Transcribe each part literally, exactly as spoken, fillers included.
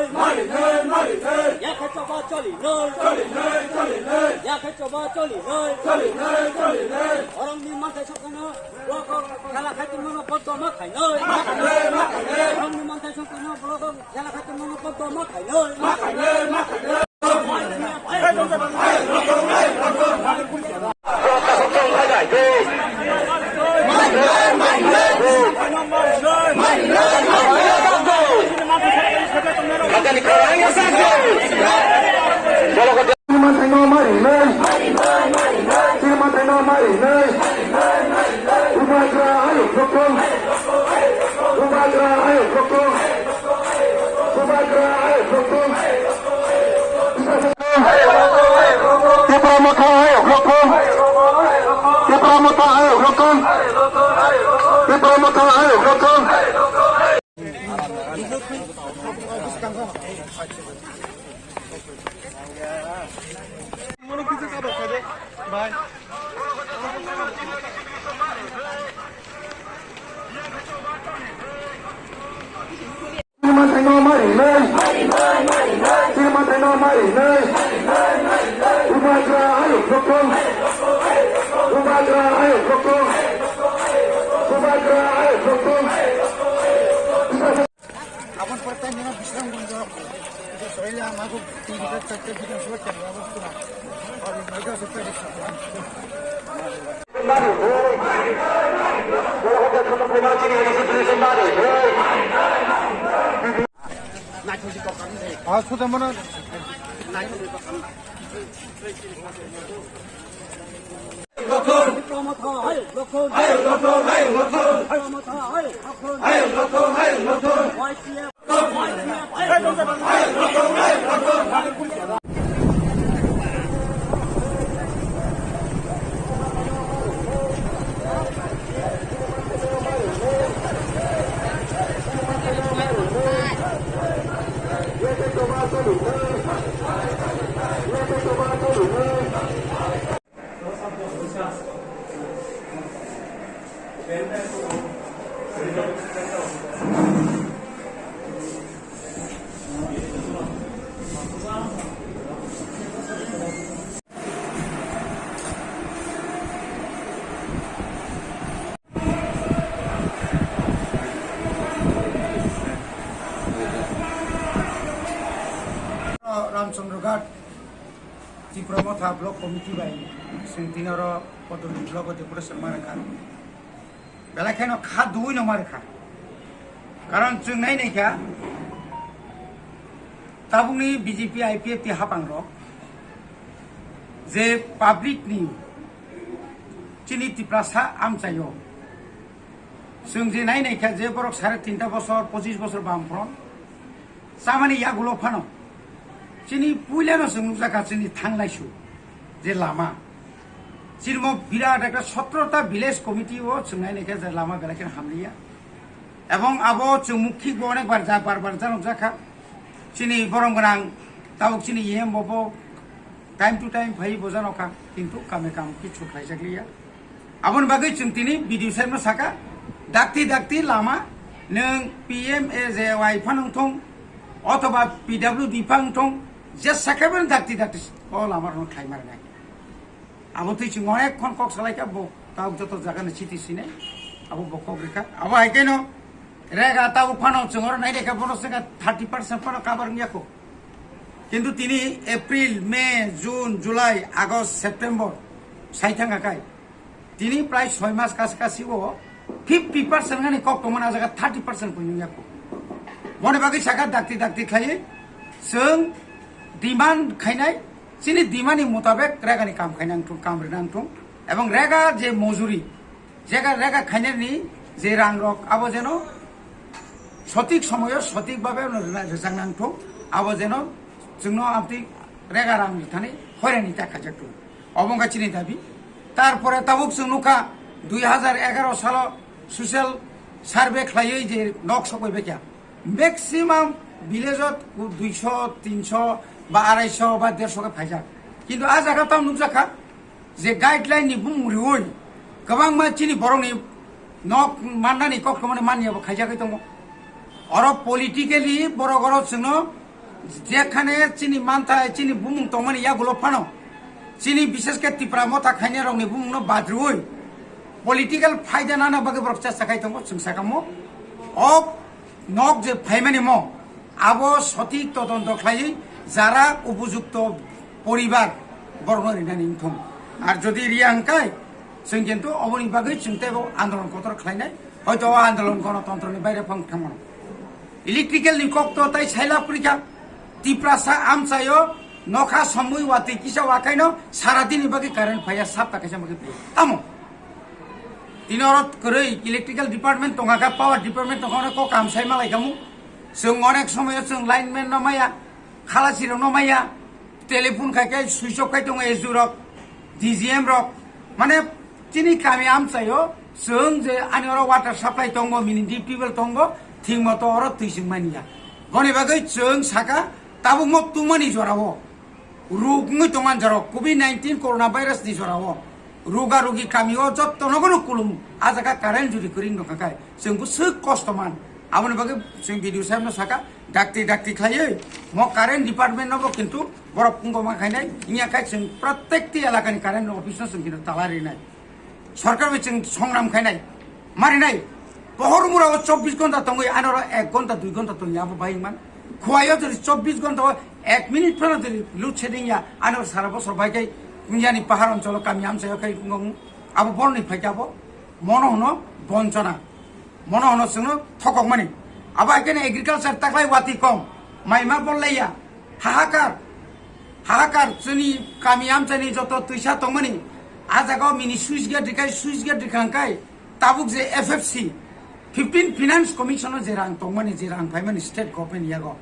Mari nei, mari nei. Yakhe choba choli nei. Choli nei, choli nei. Yakhe choba choli nei. Choli nei, choli nei. Orongni manthai sokno blogo khala khaitwmano boddo ma khainoi. Ma khainoi, ma khainoi. Orongni manthai sokno blogo khala khaitwmano boddo ma khainoi. Ma khainoi, ma khainoi. Chini manthai no mari nai. Chini manthai no mari nai. Bubagra ayuk rokon. Bubagra ayuk rokon. Bubagra ayuk rokon. Tipra Motha ayuk rokon. Tipra Motha ayuk rokon. Tipra Motha ayuk rokon. Chini manthai no mari nai. Chini manthai no mari nai. Bubagra ayuk rokon. Bubagra ayuk rokon. Bubagra ayuk rokon. Aboni pore tai nini bisram gunjo. Soila mago tini ka chatta bidang suwa kya abo sura. Aur maga se pare. Ah, sudah mana? Ramchandra Ghat Tipra Motha Block Committee bai chwng tini oro Podoli Block o deputation ma rwkha. Belai kheno kha duui no ma rwkha. Karon chwng nai nai kha, tabukni B J P I P F T hapang rok je public ni chini Tiprasa amchaio chwng je nai nai kha je borok sare tinta bosor, pochis bosor bam phron, chamani yagulo phano chini puilano chwng nukjakha chini thanglaisu je lama. Chini mo birat ekta sotro ta village committee o chwng nai nai khe je lama belai kheno hamliya. Ebong abo chwng mukhi bo onek bar ja, bar bar janok jakha. Chini borom gwnang tabuk chini E M bo bo time to time phai bo janokha, kintu kame kam kichu khlaijakliya. Aboni bagwi chwng tini B D O sir no saka, dakti dakti lama nwng P M A J Y pha nung thung, othoba P W D pha nung thung, je sakhe bo dakti dakti o lama rok khlai ma rwnai. Abo twi chwng onek khon kok salai kha bo, tabuk joto jaga ni chiti sinai, abo bo kok rikha. Abo hai khe no rega tabuk phano chwng oro nai rega bono saka thirty percent phano cover wngya kho. Kintu tini April, May, June, July, August, September sai thang kha kai. Tini prai soi mas kasi kasi o fifty percent gani kok tongmani, a jaga thirty percent koi nung yakho. Boni bagwi saka dakti dakti khlaiwi chwng demand khainai, chini demand ni mutabek rega ni kam khainang thung, kam rinang thung, ebong rega je mojuri, jega rega khainani je rang rok abo jeno sotik somoyo sotik babe rwna, rwjak nang thung, abo jeno chwngno amtwi rega rang rithani hoirani ta khaijak thung. Obo wngkha chini dabi. Tarpore tabuk chwng nukha, dui hazar egaro salo social survey khlaiwi je nok sokoi bekya. Maximum village o duiso, tinso ba araiso ba derso khe phaijak. Kintu a jaga tamo nukjakha je guideline ni bumung riui kwbangma chini borokni nok mannani kok tongmani manya bo khaijagwi tongo. Oro politically borok oro chwngno Jekhane chini manthai, chini bumung tongmani yagulo phano, chini bishesh khe Tipra Motha khainai rokni bumungno badrwi political phaida nana bagwi borok chesta khai tongo, chwng sakamo. O nok je phaimani mo, abo sothik todonto khlaiwi jara upojukto poribar borokno rinani wngthung. Ar jodi riya hwnkhe, chwng kintu oboni bagwi chwng teibo andolon kotor khlainai, hoito o andolon gonotontroni baire phang thangmano. Electrical ni kok to tai saila purikha. Tiprasa amchaio nokha somwi watwi kisa wakaino sara dini bagwi current phaiya, sapta kaisa bagwi phaiya. Tamo? Tini oro kwrwi electrical department tongkha khe, power department tongkha, onek kok kam sai malai khamu. Chwng onek somoyo chwng lineman no maya, khalasi rok no maya, telephone khai khai switch off khai tongo S D O rok, D G M rok. Mane chini kami amchaio chwng je ani oro water supply tongo, mini deep tubewell tongo, thik moto oro twi chwng manya. Boni bagwi chwng saka tabukmo tungmani jorao ruk wngwi tongman jorao covid nineteen corona virus ni jorao ruga rugi kamio jotto nogono kulum. A jaga current jodi kwrwi wngkha khe chwng bwswk kosto man. Aboni bagwi chwng B D O saheb no saka, dakti dakti khlaiwi mo current department no bo kintu borok kungkoma khainai, wngya khe chwng protekti elakani current office no chwng kintu tala rinai. Sorkar bai chwng songram khainai, marinai. Pohor mura o chobbish ghonta tongwi, anoro ek ghonta, dui ghonta tongya abo bai man. Khwai o jodi chobbish ghonta o ek minute phano jodi load shedding ya, anoro sara bosor bai khai yani pahar oncholo kami amchaio khai wngkha. Abo borni phaikhe abo mono hwno bonchona. Mono hwno chwngno thokokmani. Abo hai kheno agriculture taklai watwi kom, maima bollaiya, hahakar, hahakar chini kami amchani joto twisa tongmani. A jagao mini switch gate rikai, switch gate rikha hwnkhe tabuk je F F C, fifteen Finance Commission o je rang tongmani, je rang phaimani state government yago,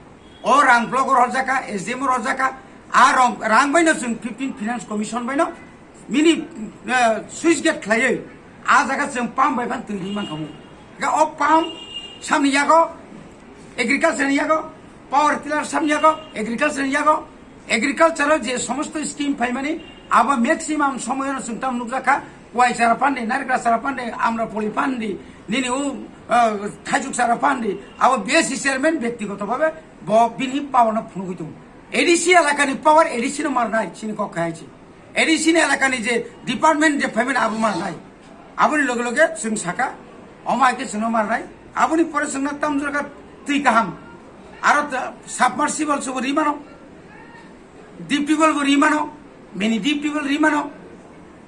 o rang block o rojaka, S D M o rojaka, a rang, rang baino chwng fifteen Finance Commission baino mini, eh, switch gate khlaiwi a jaga chwng pump bai phan twi ri mankhamu. Ga o pump samni yago, agriculture ni yago, power tiller samni yago, agriculture ni yago, agriculture o je somosto scheme phaimani, abo maximum somoyano chwng tam nukjakha, kwai chara pandi, narikra chara pandi, amra poli pandi, nini u, eh, thaijuk chara pandi, abo B S C chairman byaktigoto bhabe bo bini power no phunugwi tongo. A D C elakani power A D C no marnai, chini kok khai chi. A D C ni elakani je department je payment abo ma nai. Aboni loge loge chwng saka, omo hai khe chwngno ma nai. Aboni pore chwngno tamjora kha twi kaham. Aro ta-, submersible sobo ri mano. Deep tubewell bo ri mano. Mini deep tubewell ri mano.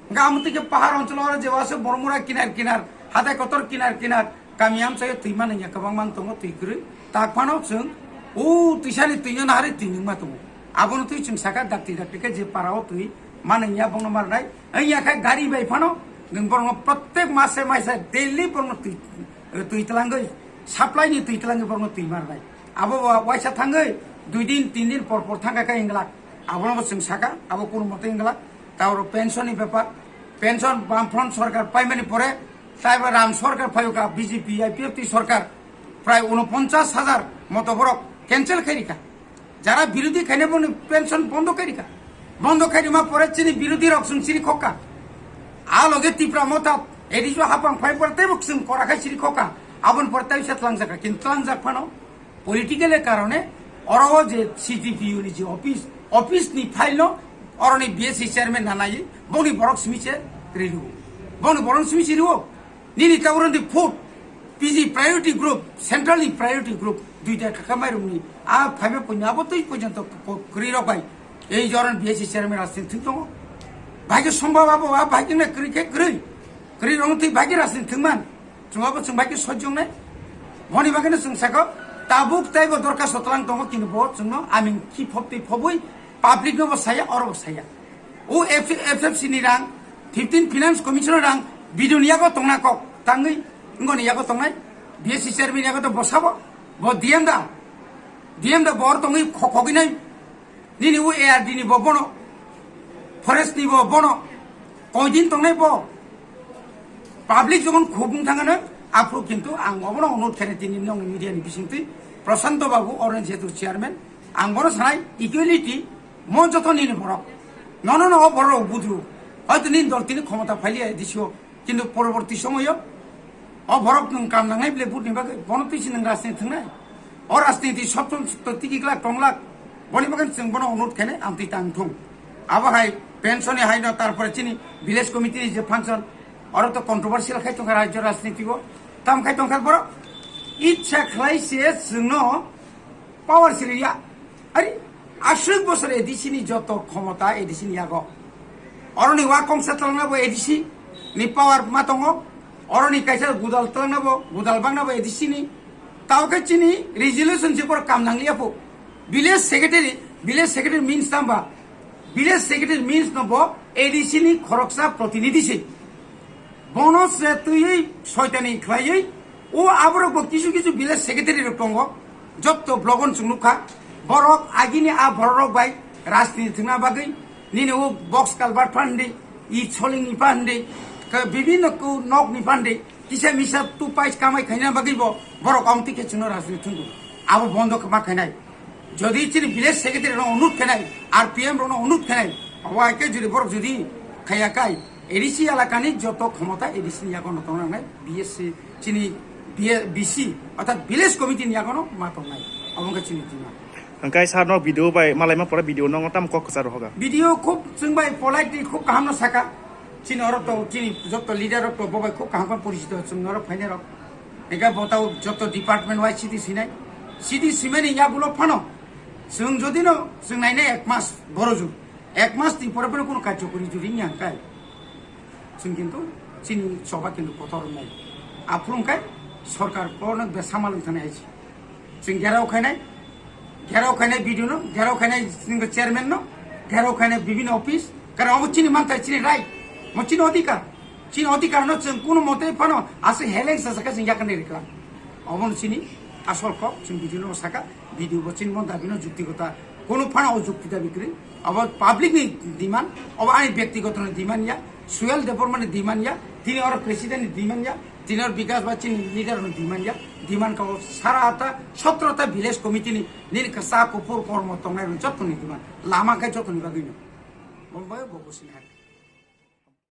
Hwnkhe amo twi khe pahar oncholo oro je waso Bormura kinar kinar, hatai kotor kinar kinar, kami amchaio twi manwngya kwbangma wng tongo, twi kwrwi. Tak phano chwng o twisani twino naharwi twi nungma tongo. Abono twi chwng saka dakti dakti khe je para o twi manwngya bongno marnai. Wngya khe gari bai phano nwng borokno protek mase maisa daily borokno twi, twi twlangwi, supply ni twi twlangwi borokno twi marnai. Abo wa-, waisa thangwi dui din tin din por por thangkha khe wngglak. Abono bo chwng saka, abo kunu mote wngglak. Taoro pension ni bepar, pension Bamfront sorkar paimani pore, taibo ram sorkar phaiyokha, B J P I P F T sorkar, prai unoponchas hajar moto borok cancel khairikha. Jara birodhi khainai boni pension bondo khairikha. Bondo khairima pore chini birodhi rok chwng chiri khokha. A loge Tipra Motha A D C o hapang phai pore teibo chwng kora khai chiri khokha. Aboni pore tei se tlangjak kha, kintu tlangjak phano political e karone oro o je C D P U ni je office, office ni file no oroni B S C chairman na nai, bongni borok simi se riru. Bongni borok simi se riwo. Nini ta oroni food, P G priority group, central ni priority group, duita kaka mairung ni, a phaibe punya abo tei pujan to ko-, kri rok bai. Ei joran B S C chairman rastin thing tongo. Bhai ke sombab abo, a bhai ke na kri ke kri. Kri rong tei bhai ke rastin thing man. Chwng abo chwng bai khe sojong nai. Boni bagwi no chwng saka tabuk tei bo dorkhasto twlang tongo, kintu bo chwngno aming khi phop tei phobwi public no bo saya, oro bo saya. O F-, F F C ni rang, fifteen Finance Commission rang, biduni yago tongna kok tangwi, ngoni yago tongnai, B S C chairman yago to bo sabo, bo D M da, D M da bor tongwi kho-, khogwi nai. Nini o A R D ni bo bono, forest ni bo bono, koidin tongnai bo. Public jokon khobung thangano, aphuru kintu ang obono onurod khainai tini nongni media ni bisingtwi, Prashanto Babu, oroni jehetu chairman, ang bono sanai equality, mo joto nini borok. Nono no o borok budru. Hoyto nini dol tini khomota phailiya A D C o. Kintu poroborti somoyo o borok nwng kam nangnai bile vote ni bagwi, bono twi se nwng rajniti thwngnai. O rajniti sob somoi sukto tiki glak tong glak. Boni bagwi chwng bono onurod khainai, amtwi tang thung. Abo hai pension ni haino, tarpore chini village committee ni je function, oro to controversial khai tongkha rajyo rajniti o. Tam khai tongkha borok. Ichha khlai se chwngno power siliya. Ari, aswk bosor A D C ni joto khomota A D C ni yago. Oroni wa kongsa twlangna bo A D C ni power ma tongo. Oroni kaisa gudal twlangna bo, gudal bangna bo A D C ni. Tao khe chini resolution je borok kam nangliya pho. Village secretary, village secretary means tamba? Village secretary means no bo A D C ni khoroksa protinidhi se. Bono se twiwi soitani khlaiwi, o aborok bo kisu kisu village secretary rok tongo, jotto blogon chwng nukha, borok agini a bororok bai rajniti thwngna bagwi, nini o box culvert phan di, i solingni phan di, ka bibinno ku nokni phan di, kisa misa tu pais kamai khaina bagwi bo borok amtwi khe chwngno rajniti thwngwi. Abo bondo ma khainai. Jodi chini village secretary rok onurod khainai, R P M rok onurod khainai, abo hai khe jodi borok jodi khaiya kai, A D C elakani joto khomota A D C ni yago no tongna nangnai, B S C chini B C, orthat village committee ni yago no ma tongnai, abo wngkha chini tima. Hwnkhe sir no video bai malaima pore video no tam kok kwcharo hoga. Video khub chwng bai politely khub kaham no saka, chini oro to chini joto leader rok to bo bai khub kaham khe porichito chwng norok phainai rok. Ega botao joto department wise city sinai. City simani yagulo phano. Chwng jodi no, chwng nainai ek mas boro jug. Ek mas ni pore pore kono karjokori jodi wngya hwnkhe. Chwng kintu chini choba kintu kotor wngnai. Aphuru hwnkhe sorkar kono besa malwng thani hai se. Chwng gerao khainai, gerao khainai B D O no, gerao khainai chini chairman no, gerao khainai bibinno office. Karon obo chini manthai, chini right, mo chini odhikar. Chini odhikar no chwng kono mote phano aswk heleng sa saka chwng yakani rikla. Obono chini asol kok, chwng B D O no saka, B D O bo chini mon dabi no juktigota. Kono phano o jukti dabi kwrwi. Obo public ni demand, obo ani byaktigoto ni demand ya, Suel Debbarma ni demand ya, tini oro president ni demand ya, tini oro Bikash ba chini leader ni demand ya, demand ka o sara ta, sotro ta village committee ni, nini kwchak kuphur kormo tongnai rok joto ni demand. Lama khe joto ni bagwi no. Bo bai bo bo sini hai.